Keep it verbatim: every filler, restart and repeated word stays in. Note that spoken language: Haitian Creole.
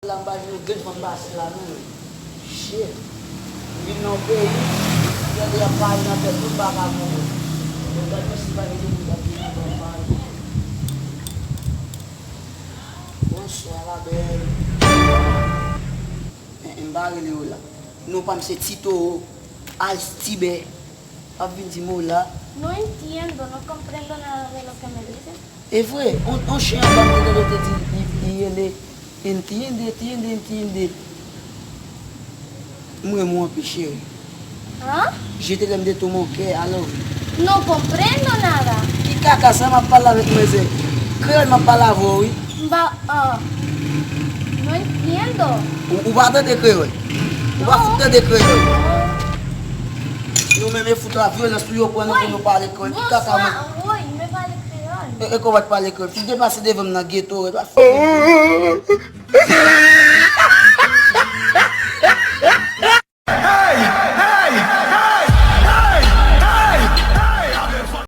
La m pa vin gen fanm pase la non. Shit. M vin nan yon peyi, gade y ap pale nan tèt tout bagay pou mwen. Mwen gade mwen si pa gen moun k ap vin nan pale. Bonswa la bèl. Eh, eh, m pa rele w la. Non pa m se Tito. Alstibè. W ap vin di m w la. No entiendo, no comprendo nada de lo que me dices. E vre, on, on chen anba mwen tande te di, li, li rele entiende, entiende, entiende. M renmen w anpil, cheri. Hein? Je te l'aime de tout mon cœur, alors. No comprendo nada. Ki kaka sa m ap pale avèk mwen, se kreyòl m ap pale avè w, wi. Mba, ah. No entiendo. Ou, ou pa tande kreyòl? Ou pa fout tande kreyòl? Nou menm e fout la vyolans nou yo pran nou pou nou pale kreyòl. Ki kaka mwen? Woy, mwen pale kreyòl. E, e kòman w pale kreyòl? Fin depase devan m nan geto, e pa fout.